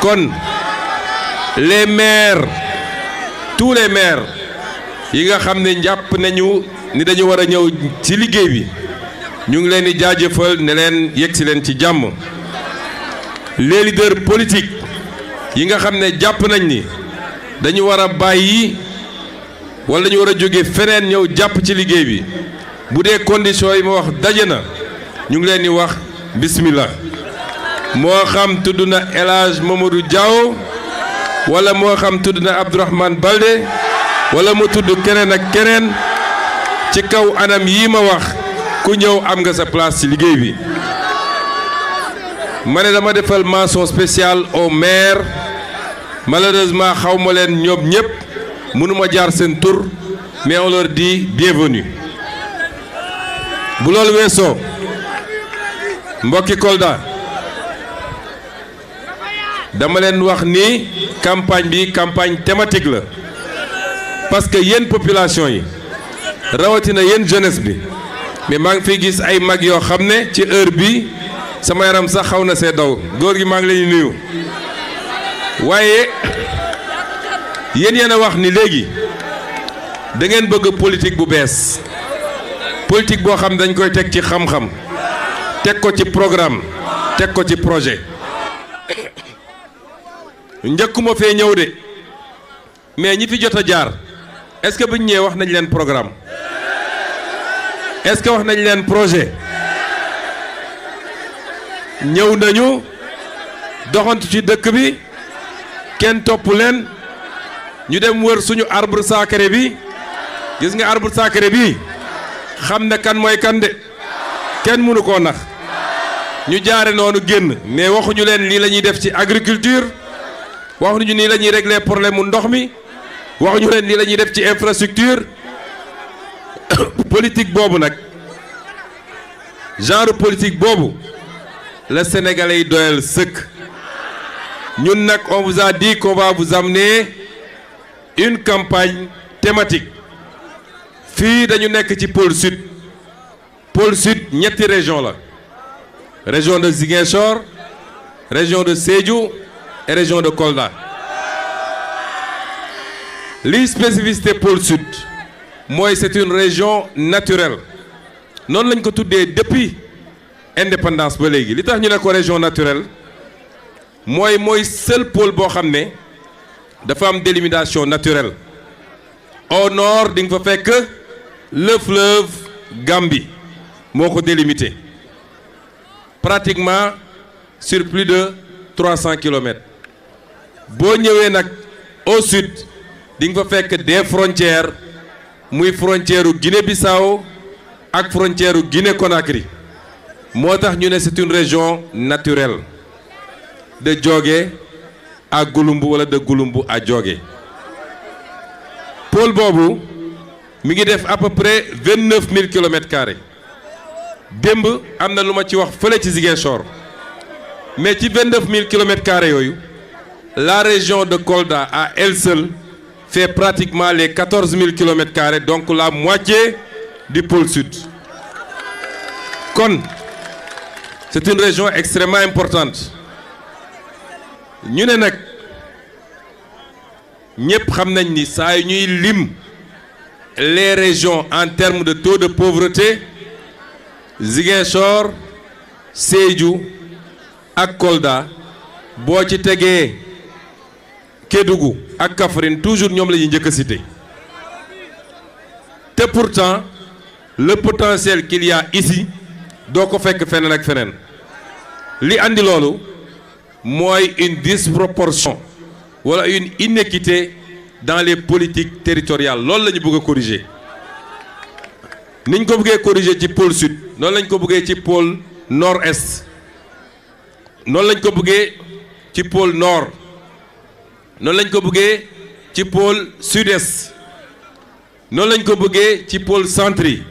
kon les maires tous les maires yi nga xam ne jàpp nañu ni dañu war a ñëw ci liggéey bi ñu ngi leen di jaajëfal ne leen yegsi leen ci jàmm. les leaders politiques yi nga xam ne jàpp nañ ni dañu war a bàyyi wala dañu war a jóge feneen ñëw jàpp ci liggéey bi bu dee conditions yi ma wax daje na ñu ngi leen di wax bismillah. moo xam tudd na El Hadj Mamadou Diaw wala moo xam tudd na Abdourahmane Baldé wala mu tudd keneen ak keneen ci kaw anam yii ma wax ku ñëw am nga sa place ci liggéey bi. ma ne dama defal mention spéciale au maire malheureusement xaw ma leen ñoom ñëpp mënuma jaar seen tur mais on leur dit bienvenue. bu loolu weesoo mbokki Kolda dama leen wax ni campagne bi campagne thématique la parce que yéen population yi rawatina yéen jeunesse bi mais maa ngi fiy gis ay mag yoo xam ne ci heure bi sama yaram sax xaw na see daw góor gi maa ngi leen di nuyu waaye yéen a wax ni léegi da ngeen bëgg politique bu bees politique boo xam dañ koy teg ci xam-xam teg ko ci programme teg ko ci projet. njëkkuma fee ñëw de mais ñi fi jot a jaar est-ce que bu ñu ñëwee wax nañ leen programme est-ce que wax nañ leen projet ñëw nañu doxantu ci dëkk bi kenn topp leen ñu dem wër suñu arbre sacré bi gis nga arbre sacré bi xam ne kan mooy kan de kenn mënu koo nax ñu jaare noonu génn mais waxuñu leen lii la ñuy def ci agriculture. waxuñu nii la ñuy régler problème mu ndox mi waxuñu leen nii la ñuy def ci infrastructure politique boobu nag genre politique boobu la Sénégalais yi doyal sëkk ñun nag on vous a dit qu'on va vous amener une campagne thématique fii dañu nekk ci pôle sud ñetti région la région de Ziguinchor région de Sédhiou et région de Kolda li spécificité pôle sud mooy c'est une région naturelle noonu lañ ko tuddee depuis indépendance ba léegi li tax ñu ne ko région naturelle mooy seul pôle boo xam ne dafa am délimitation naturelle au nord di nga fa fekk le fleuve Gambie moo ko délimité pratiquement sur plus de 300 kilomètres. boo ñëwee nag au sud di nga fa fekk des frontières muy frontière u Guinée-Bissau ak frontière u Guinée-Conakry moo tax ñu ne c'est une région naturelle de Diogué à Gouloumbou wala de Gouloumbou à Diogué. pôle boobu mi ngi def à peu près 29 000 kilomètres carrés démb am na lu ma ci wax fële ci Ziguinchor mais ci 29 000 kilomètres carrés yooyu. La région de Kolda à elle seule fait pratiquement les 14 000 kilomètres carrés donc la moitié du pôle sud. kon c'est une région extrêmement importante ñu ne nag ñëpp xam nañ ni saa yu ñuy lim les régions en termes de taux de pauvreté Ziguinchor Sédhiou ak Kolda boo ci tegee. Kédougou ak Kaffrine toujours ñoom la ñuy njëkk a cité te pourtant le potentiel qu'il y a ici doo ko fekk feneen ak feneen li andi loolu mooy une disproportion wala une inéquité dans les politiques territoriales loolu la ñu bëgg a corriger niñ ko bëggee corriger ci pôle sud noonu lañ ko bëggee ci pôle nord-est noonu lañ ko bëggee ci pôle nord. noonu lañ ko bëggee ci pôle sud-est noonu lañ ko bëggee ci pôle centre yi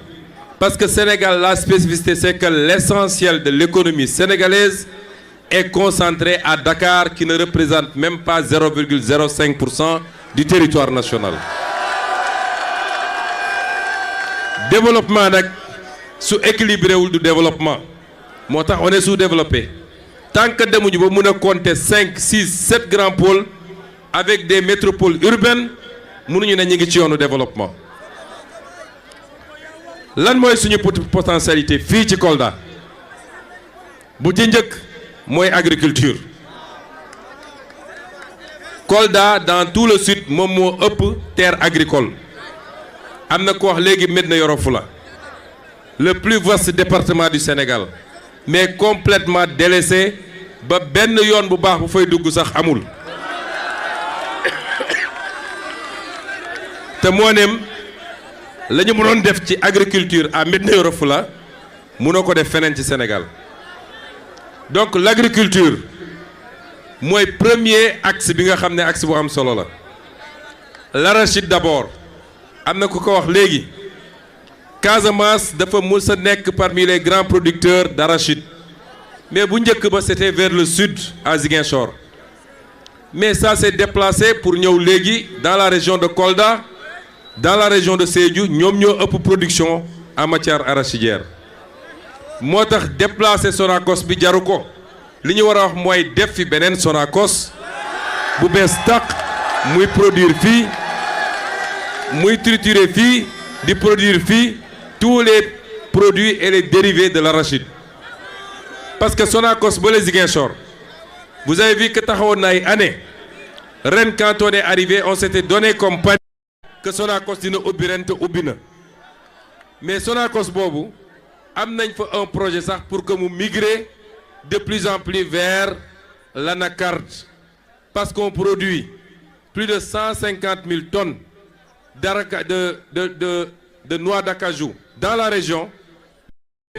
parce que Sénégal la spécificité c'est que l'essentiel de l'économie sénégalaise est concentré à Dakar qui ne représente même pas 0,05% du territoire national. développement nag su équilibré wul du développement moo tax on est sous-développé tant que demuñu ba mun a compter 5 6 7 grands pôles avec des métropoles urbaines mënuñu ne ñu ngi ci yoonu développement. lan mooy suñu potentialité fii ci Kolda bu ci njëkk mooy agriculture. Kolda dans tout le sud moom moo ëpp terre agricole am na ko wax léegi Médina Yoro Foulah le plus vaste département du Sénégal mais complètement délaissé ba benn yoon bu baax bu fay dugg sax amul te moo neem la ñu mënoon def ci agriculture à Médina Yoro Foulah mënoo ko def feneen ci Sénégal. Donc l'agriculture mooy premier axe bi nga xam ne axe bu am solo la. L'arachide d'abord am na ku ko wax léegi Casamance dafa mës a nekk parmi les grands producteurs d'arachide mais bu njëkk ba c'était vers le sud à Ziguinchor mais ça s'est déplacé pour ñëw léegi dans la région de Kolda dans la région de Sédhiou ñoom ñoo ëpp production en matière arachidière moo tax déplacer Sonacos bi jaru ko li ñu war a wax mooy def fi beneen Sonacos bu bees tàq muy produire fii muy triturer fii di produire fii tous les produits et les dérivés de l'arachide parce que Sonacos ba les Ziguinchor vous avez vu que taxawoon na ay années ren quand on est arrivé on s'était donné comme pari que Sonacos dina ubbi ren te ubbi na mais Sonacos boobu am nañ fa un projet sax pour que mu migrer de plus en plus vers l'anacarde parce qu'on produit plus de 150 000 tonnes de noix d'acajou dans la région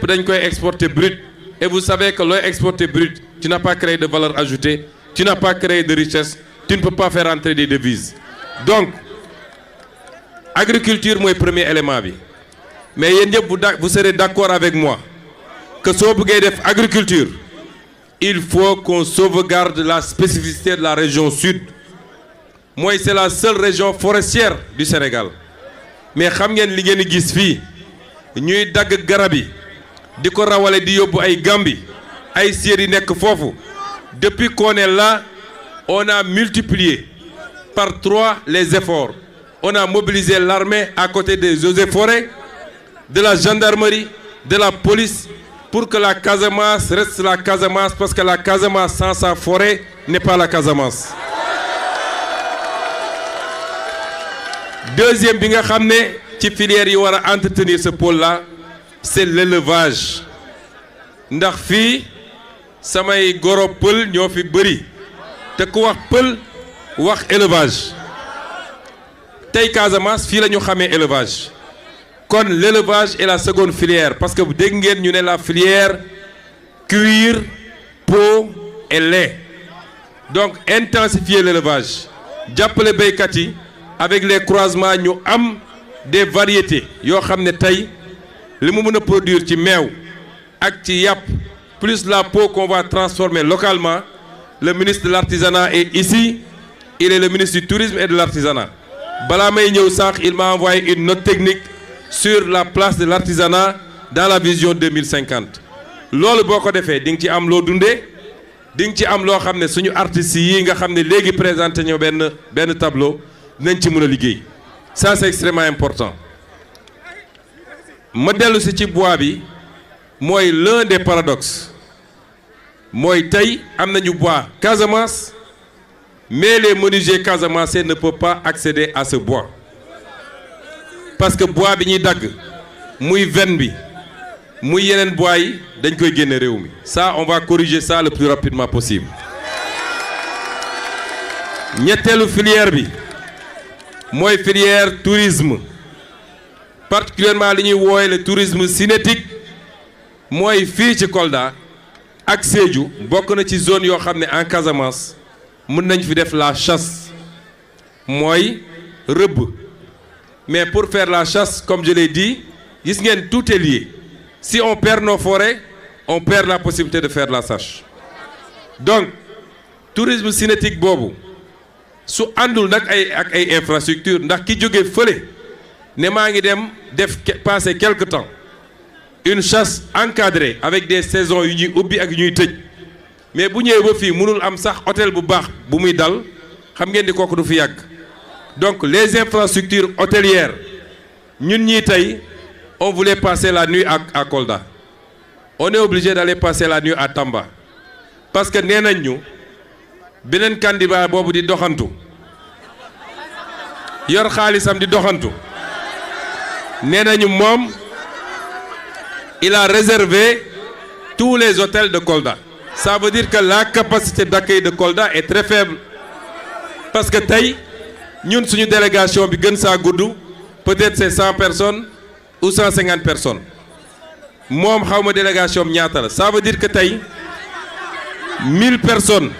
dañ koy exporter brut et vous savez que looy exporter brut tu n'as pas créé de valeur ajoutée tu n'as pas créé de richesse tu ne peux pas faire entrer des devises donc agriculture mooy premier élément bi mais yéen ñëpp vous serez d'accord avec moi que soo bëggee def agriculture il faut qu'on sauvegarde la spécificité de la région sud mooy c'est la seule région forestière du Sénégal mais xam ngeen li ngeen di gis fii ñuy dagg garab yi di ko rawale di yóbbu ay Gambie ay sièr yi nekk foofu depuis qu'on est là on a multiplié par 3 les efforts on a mobilisé l'armée à côté des eaux et forêts de la gendarmerie de la police pour que la Casamance reste la Casamance parce que la Casamance sans sa forêt n'est pas la Casamance. Deuxième bi nga xam ne ci filière yi war a entretenir ce pôle-là c'est l'élevage ndax fii samay goro pël ñoo fi bëri te ku wax pël wax élevage tey Casamance fii la ñu xamee élevage kon l'élevage est la seconde filière parce que dégg ngeen ñu ne la filière cuir peau et lait donc intensifier l'élevage jàppale béykat yi avec les croisements ñu am des variétés yoo xam ne tey li mu mën a produire ci meew ak ci yàpp plus la peau qu'on va transformer localement le ministre de l'artisanat est ici il est le ministre du tourisme et de l'artisanat balaa may ñëw sànq il m'a envoyé une note technique sur la place de l'artisanat dans la vision 2050 loolu boo ko defee di nga ci am loo dundee di nga ci am loo xam ne suñu artistes yi nga xam ne léegi présenté ñoo benn tableau dinañ ci mën a liggéey ça c'est extrêmement important ma dellu si ci bois bi mooy l'un des paradoxes mooy tey am nañu bois Casamance mais les menuisiers casamançais ne peuvent pas accéder à ce bois parce que bois bi ñuy dagg muy veine bi muy yeneen bois yi dañ koy génne réew mi ça on va corriger ça le plus rapidement possible ñetteelu filière bi mooy filière tourisme particulièrement li ñuy woowe le tourisme cinétique mooy fii ci Kolda ak Sédhiou bokk na ci zone yoo xam ne en Casamance mën nañ fi def la chasse mooy rëbb mais pour faire la chasse comme je l'ai dit gis ngeen tout est lié si on perd nos forêts on perd la possibilité de faire la chasse donc tourisme cinétique boobu su àndul nag ak ay infrastructure ndax ki jóge fële ne maa ngi dem def passer quelque temps une chasse encadrée avec des saisons yu ñuy ubbi ak ñuy tëj mais bu ñëwee ba fii mënul am sax hôtel bu baax bu muy dal xam ngeen ni kooku du fi yàgg. Donc les infrastructures hôtelières ñun ñii tey on voulait passer la nuit à Kolda on est obligé d'aller passer la nuit à Tamba parce que nee nañ ñu beneen candidat boobu di doxantu yor xaalisam di doxantu nee nañu moom il a réservé tous les hôtels de Kolda. Ça veut dire que la capacité d'accueil de Kolda est très faible parce que tey ñun suñu délégation bi gën saa gudd peut-être c'est 100 personnes ou 150 personnes moom xawma délégation am ñaata la. Ça veut dire que tey 1000 personnes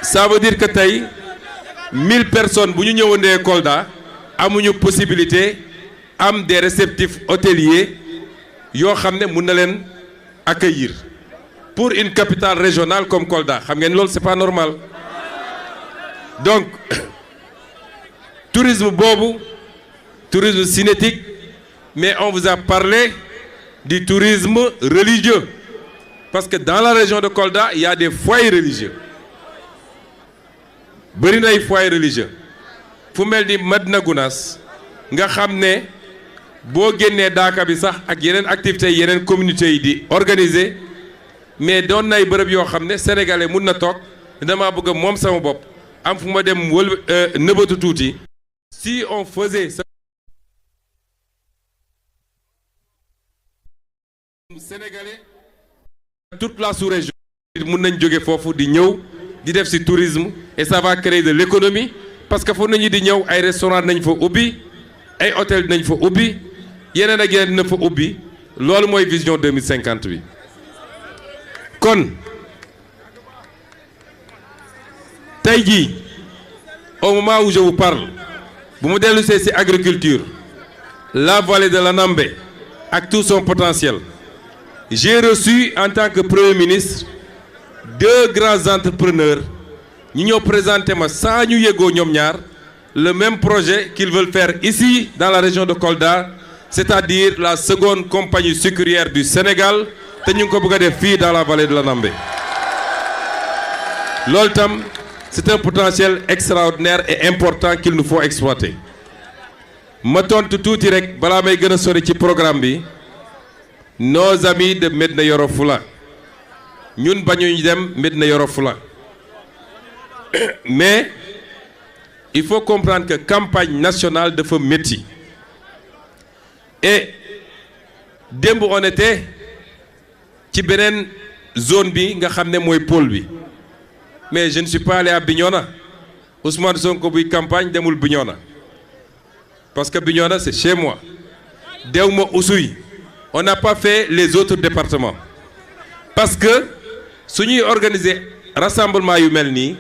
ça veut dire que tey 1000 personnes bu ñu ñëwandee Kolda amuñu possibilité am des réceptifs hôteliers yoo xam ne mun na leen accueillir pour une capitale régionale comme Kolda xam ngeen loolu c'est pas normal. Donc tourisme boobu tourisme cinétique mais on vous a parlé du tourisme religieux parce que dans la région de Kolda il y a des foyers religieux bëri na ay foyers religieux fu mel ni Madina Gounass nga xam ne boo génnee daaka bi sax ak yeneen activités yeneen communautés yi di organiser mais doon nay bërëb yoo xam ne sénégalais mun na toog damaa bëgg moom sama bopp am fu ma dem wël nëbatu tuuti. Si on faisait ça sénégalais toute la sous-région mun nañ jóge foofu di ñëw di def ci tourisme et ça va créer de l'économie parce que foofu nañu di ñëw ay restaurant nañ fa ubbi ay hôtel nañ fa ubbi yeneen ak yeneen dina fa ubbi loolu mooy vision 2050 bi kon tey jii au moment où je vous parle bu mu dellu see ci agriculture la vallée de l'Anambé ak tout son potentiel j'ai reçu en tant que premier ministre 2 grands entrepreneurs ñi ñoo présenté ma saa ñu yëgoo ñoom ñaar le même projet qu'ils veulent faire ici dans la région de Kolda c'est-à-dire la seconde compagnie sucrière du Sénégal te ñu ngi ko bëgg a def fii dans la vallée de l'Anambé loolu tam c'est un potentiel extraordinaire et important qu'il nous faut exploiter ma tontu tuuti rek balaa may gën a sori ci programme bi nos amis de Médina Yoro Foulah ñun bañuñu dem Médina Yoro Foulah mais il faut comprendre que campagne nationale dafa métti et démb on était ci beneen zone bi nga xam ne mooy pôle bi mais je ne suis pas allé à Bignona Ousmane Sonko buy campagne demul Bignona parce que Bignona c'est chez moi dewma Oussouye on n'a pas fait les autres départements parce que suñuy organiser rassemblement yu mel nii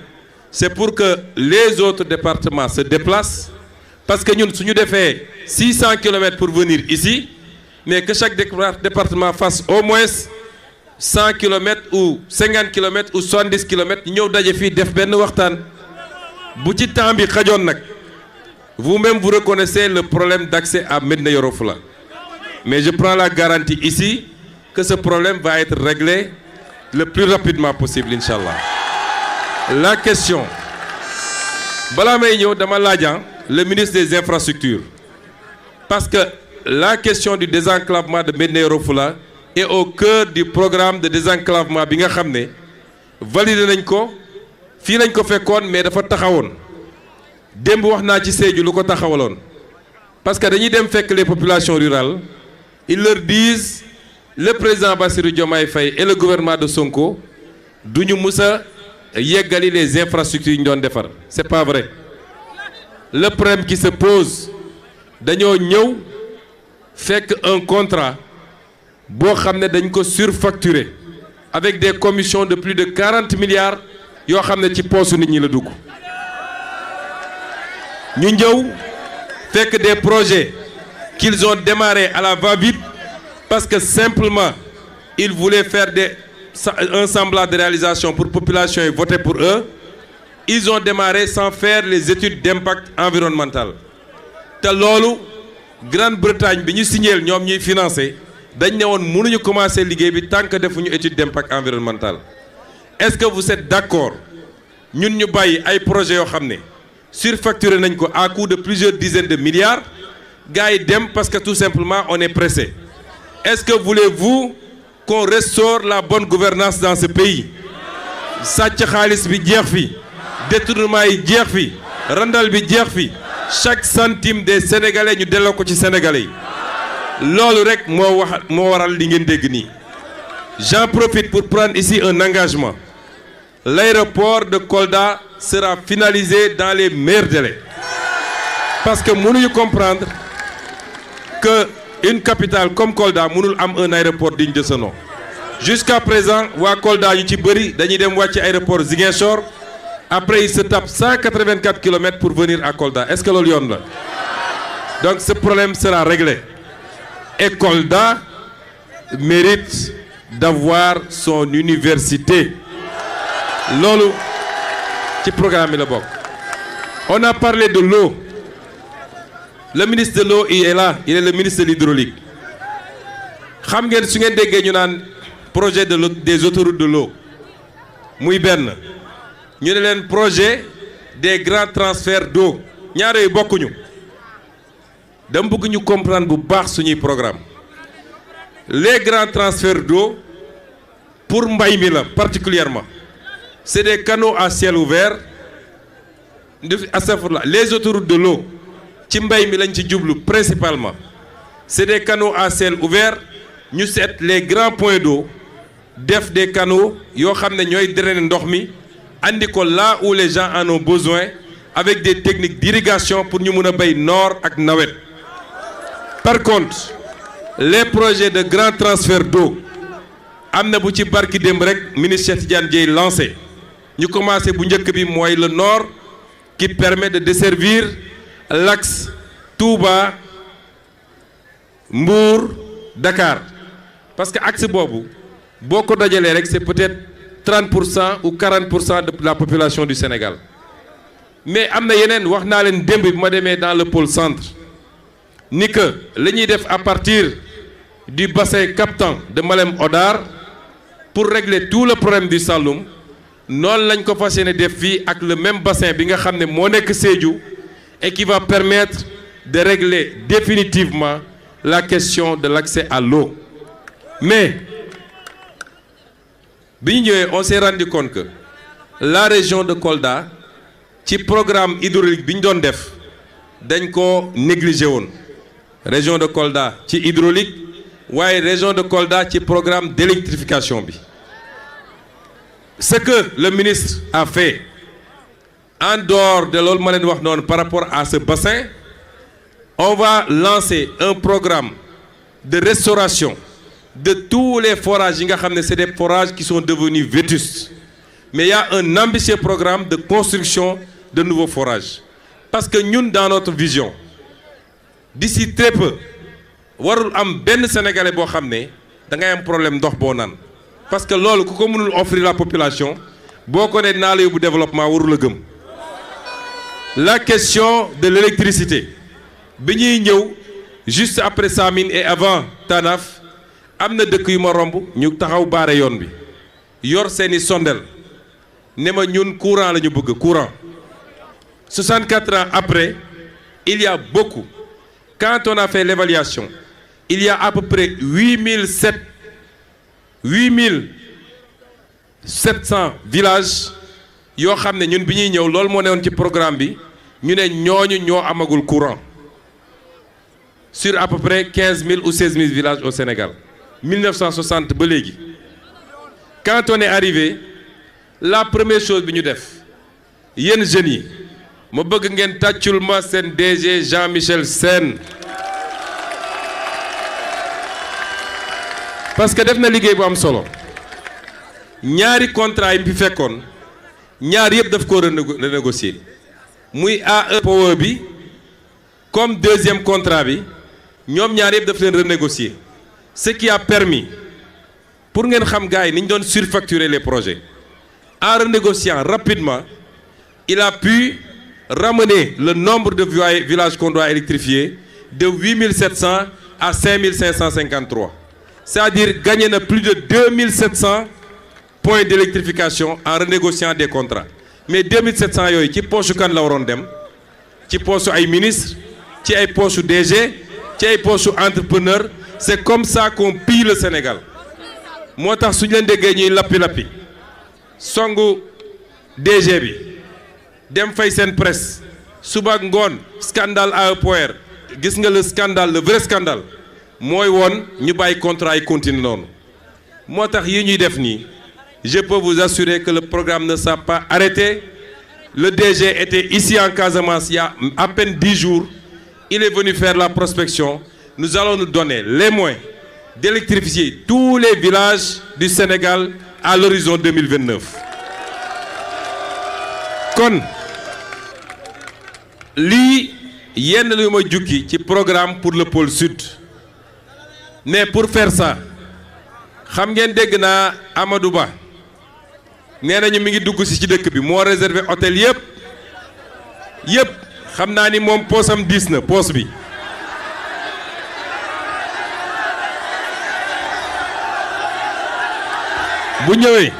c'est pour que les autres départements se déplacent parce que ñun suñu defee 600 kilomètres pour venir ici mais que chaque département fasse au moins 100 kilomètres ou 50 kilomètres ou 70 kilomètres ñu ñëw daje fii def benn waxtaan bu ci temps bi xajoon nag vous-même vous reconnaissez le problème d'accès à Médina Yoro Foulah mais je prends la garantie ici que ce problème va être réglé le plus rapidement possible inchallah. La question balaa may ñëw dama laajan le ministre des infrastructures parce que la question du désenclavement de Médina Yoro Foulah est au cœur du programme de désenclavement bi nga xam ne validé nañ ko fii lañ ko fekkoon mais dafa taxawoon démb wax naa ci Sédhiou lu ko taxawaloon parce que dañuy dem fekk les populations rurales ils leur disent le président Bassirou Diomaye Faye et le gouvernement de Sonko duñu mus a yeggali les infrastructures yi ñu doon defar c'est pas vrai le problème qui se pose dañoo ñëw fekk un contrat boo xam ne dañ ko surfacturé avec des commissions de plus de 40 milliards yoo xam ne ci poosu nit ñi la dugg ñu ñëw fekk des projets qu'ils ont démarré à la va-vite parce que simplement ils voulaient faire un semblant de réalisation pour population et voter pour eux ils ont démarré sans faire les études d'impact environnemental te loolu Grande-Bretagne bi ñu signéel ñoom ñuy financer dañ ne woon mënuñu commencer liggéey bi tant que defuñu étude d'impact environnemental est-ce que vous êtes d'accord ñun ñu bàyyi ay projets yoo xam ne surfacturé nañ ko à coût de plusieurs dizaines de milliards gars yi dem parce que tout simplement on est pressé. Est-ce que voulez-vous qu'on restaure la bonne gouvernance dans ce pays sàcc xaalis bi jeex fi détournement yi jeex fi randal bi jeex fi chaque centime des Sénégalais ñu delloo ko ci Sénégalais yi loolu rek moo waral li ngeen dégg nii. J'en profite pour prendre ici un engagement. L'aéroport de Kolda sera finalisé dans les meilleurs délais. Parce que mënuñu comprendre que une capitale comme Kolda mënul am un aéroport digne de ce nom. Jusqu'à présent waa Kolda yu ci bëri dañuy dem wàcc aéroport Ziguinchor après ils se tapent 184 kilomètres pour venir à Kolda. Est-ce que loolu yoon la? Donc ce problème sera réglé. Et Kolda mérite d'avoir son université. Loolu ci programme bi la bokk. On a parlé de l'eau. Le ministre de l'eau il est là, il est le ministre de l'hydraulique. Xam ngeen su ngeen déggee ñu naan projet de l'eau des autoroutes de l'eau muy benn ñu ne leen projet des grands transferts d'eau ñaar yooyu bokkuñu. Dama bëgg ñu comprendre bu baax suñuy programme. Les grands transferts d'eau pour mbay mi la particulièrement c'est des canaux à ciel ouvert les autoroutes de l'eau ci mbay mi lañ ci jublu principalement c'est des canaux à ciel ouvert ñu seet les grands points d'eau def des canaux yoo xam ne ñooy drainer ndox mi andi ko là où les gens en ont besoin avec des techniques d'irrigation pour ñu mun a béy noor ak nawet. Par contre les projets de grand transfert d'eau am na bu ci barki démb rek ministre Cheikh Tidiane Dièye lancé ñu commencé bu njëkk bi mooy le nord qui permet de desservir l'axe Touba Mbour Dakar parce que axe boobu boo ko dajalee rek c'est peut-être 30% ou 40% de la population du Sénégal mais am na yeneen wax naa leen démb bi ma demee dans le pôle centre ni que la ñuy def à partir du bassin captant de Malem Hodar pour régler tout le problème du Saloum noonu lañ ko fas yéene def fii ak le même bassin bi nga xam ne moo nekk Sédhiou et qui va permettre de régler définitivement la question de l'accès à l'eau. Mais bi ñu ñëwee on s'est rendu compte que la région de Kolda ci programme hydraulique bi ñu doon def dañ ko négligé woon région de Kolda ci hydraulique waaye région de Kolda ci programme d'électrification bi. Ce que le ministre a fait en dehors de loolu ma leen wax noonu par rapport à ce bassin on va lancer un programme de restauration de tous les forages yi nga xam ne c'est des forages qui sont devenus vétustes mais il y a un ambitieux programme de construction de nouveaux forages parce que ñun dans notre vision d'ici très peu warul am benn sénégalais boo xam ne da ngay am problème ndox boo naan parce que loolu ku ko mënul offrir la population boo ko ne naa la yóbbu développement warul a gëm. La question de l'électricité bi ñuy ñëw juste après Samine et avant Tanaf am na dëkk yu ma romb ñu taxaw baare yoon bi yor seeni sondel ne ma ñun courant la ñu bëgg courant 64 ans après il y a beaucoup. Quand on a fait l'évaluation il y a à peu près 8700 villages yoo xam ne ñun bi ñuy ñëw loolu moo newoon ci programme bi ñu ne ñooñu ñoo amagul courant sur à peu près 15 000 ou 16 000 villages au Sénégal 1960 ba léegi. Quand on est arrivé la première chose bi ñu def yéen jeunes yi ma bëgg ngeen tàccul ma seen DG Jean-Michel Sène parce que def na liggéey bu am solo ñaari contrat yi mu fi fekkoon ñaar yëpp daf ko renégocier muy AE Power bi comme deuxième contrat bi ñoom ñaar yëpp daf leen renégocier ce qui a permis pour ngeen xam gars yi ni ñu doon surfacturer les projets en renégociant rapidement il a pu ramener le nombre de villages qu'on doit électrifier de 8700 à 5553 c'est-à-dire gagner na plus de 2700 points d'électrification en renégociant des contrats mais 2700 yooyu ci poche kan la waroon dem ci poche ay ministre ci ay poche DG ci ay poche entrepreneur c'est comme ça qu'on pille le Sénégal moo tax suñu leen déggee ñuy lappi songu DG bi dem fay seen presse suba ak ngoon scandale à EPOER gis nga le scandale le vrai scandale mooy woon ñu bàyyi contrat yi continue noonu moo tax yi ñuy def nii je peux vous assurer que le programme ne s'est pas arrêté le DG était ici en Casamance il y a à peine 10 jours il est venu faire la prospection nous allons nous donner les moyens d'électrifier tous les villages du Sénégal à l'horizon 2029 kon lii yenn lu ma jukki ci programme pour le pôle sud mais pour faire ça xam ngeen dégg naa Amadou Ba nee nañu mi ngi dugg si ci dëkk bi moo réservé hôtel yëpp xam naa ni moom poosam diis na poos bi bu ñëwee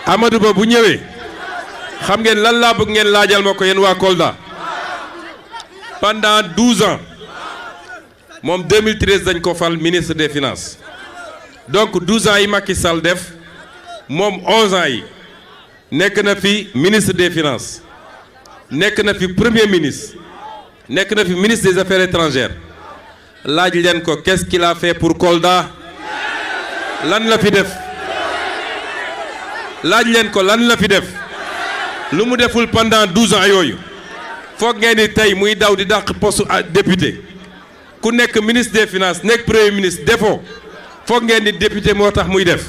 Amadou Ba bu ñëwee xam ngeen lan laa bëgg ngeen laajal ma ko yéen waa Kolda pendant 12 ans moom 2013 dañ ko fal ministre des finances donc 12 ans yi Macky Sall def moom 11 ans yi nekk na fi ministre des finances nekk na fi premier ministre nekk na fi ministre des affaires étrangères laaj leen ko qu'est-ce qu'il a fait pour Kolda lan la fi def laaj leen ko lan la fi def lu mu deful pendant 12 ans yooyu foog ngeen ni tey muy daw di dàq poste député ku nekk ministre des finances nekk premier ministre defoo foog ngeen ni député moo tax muy def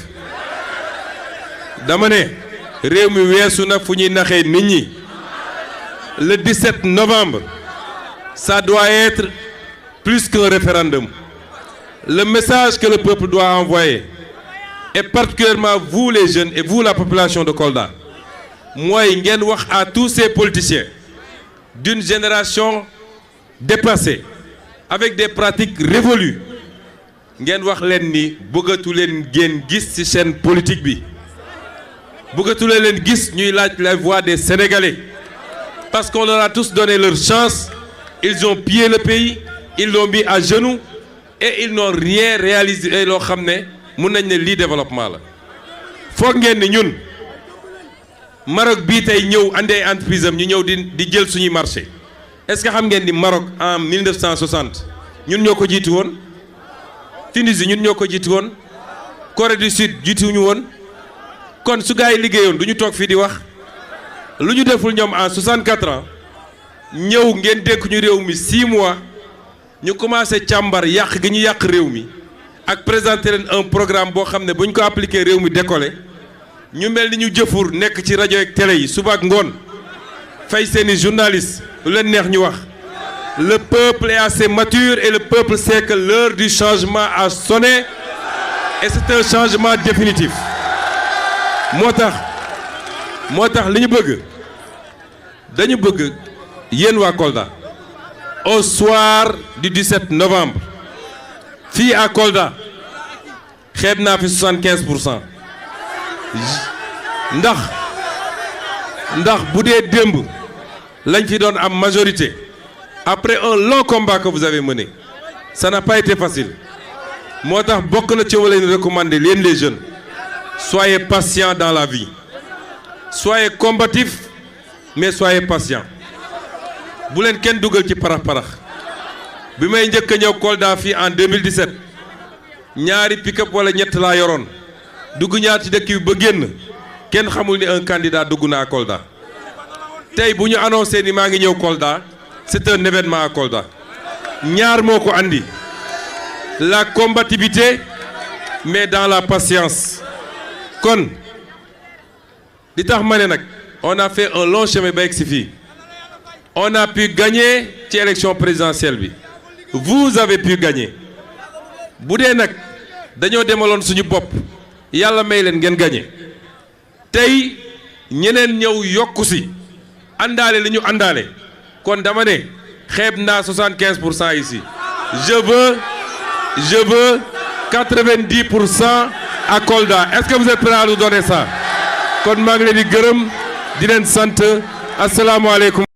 dama ne réew mi weesu na fu ñuy naxee nit ñi le 17 novembre ça doit être plus qu'un référendum le message que le peuple doit envoyer et particulièrement vous les jeunes et vous la population de Kolda mooy ngeen wax à tous ces politiciens d'une génération dépassée avec des pratiques révolues ngeen wax leen ni bëggatu leen ngeen gis ci chaîne politique bi bëggatu leen gis ñuy laaj la voix des Sénégalais parce qu'on leur a tous donné leur chance ils ont pillé le pays ils l'ont mis à genoux et ils n'ont rien réalisé loo xam ne mun nañ ne lii développement la foog ngeen ni ñun Maroc bii tey ñëw andi ay entreprise am ñu ñëw di jël suñuy marché est-ce que xam ngeen ni Maroc en 1960 ñun ñoo ko jiitu woon Tunisie ñun ñoo ko jiitu woon Corée du Sud jiituñu woon kon su gaa yi liggéeyoon du ñu toog fii di wax lu ñu deful ñoom en 64 ans ñëw ngeen dékk ñu réew mi 6 mois ñu commencé càmbar yàq gi ñu yàq réew mi ak présenter leen un programme boo xam ne bu ñu ko appliqué réew mi décollé ñu mel ni ñu jëfur nekk ci rajo ak télé yi suba ak ngoon fay seeni journaliste lu leen neex ñu wax le peuple est assez mature et le peuple sait que l'heure du changement a sonné et c'est un changement définitif moo tax li ñu bëgg dañu bëgg yéen waa Kolda au soir du 17 novembre fii à Kolda xeeb naa fi 75% ndax bu dee démb lañ fi doon am majorité après un long combat que vous avez mené ça n'a pas été facile moo tax bokk na ci wala leen recommander yéen les jeunes soyez patients dans la vie soyez combatifs mais soyez patients bu leen kenn dugal ci parax bi may njëkk a ñëw Kolda fii en 2017 ñaari pick-up wala ñett laa yoroon dugg ñaar ci dëkk bi ba génn kenn xamul ni un candidat dugg na à Kolda tey bu ñu annoncé ni maa ngi ñëw Kolda c'est un événement à Kolda ñaar moo ko andi la combativité mais dans la patience kon li tax ma ne nag on a fait un long chemin ba egsi fii on a pu gagner ci élection présidentielle bi vous avez pu gagner bu dee nag dañoo demaloon suñu bopp yàlla may leen ngeen gagner tey ñeneen ñëw yokku si àndaale li ñu àndaale kon dama ne xeeb naa 75% ici. Je veux 90% à Kolda. Est-ce que vous êtes prêts à nous donner ça? kon maa ngi leen di gërëm di leen sant asalaamaaleykum.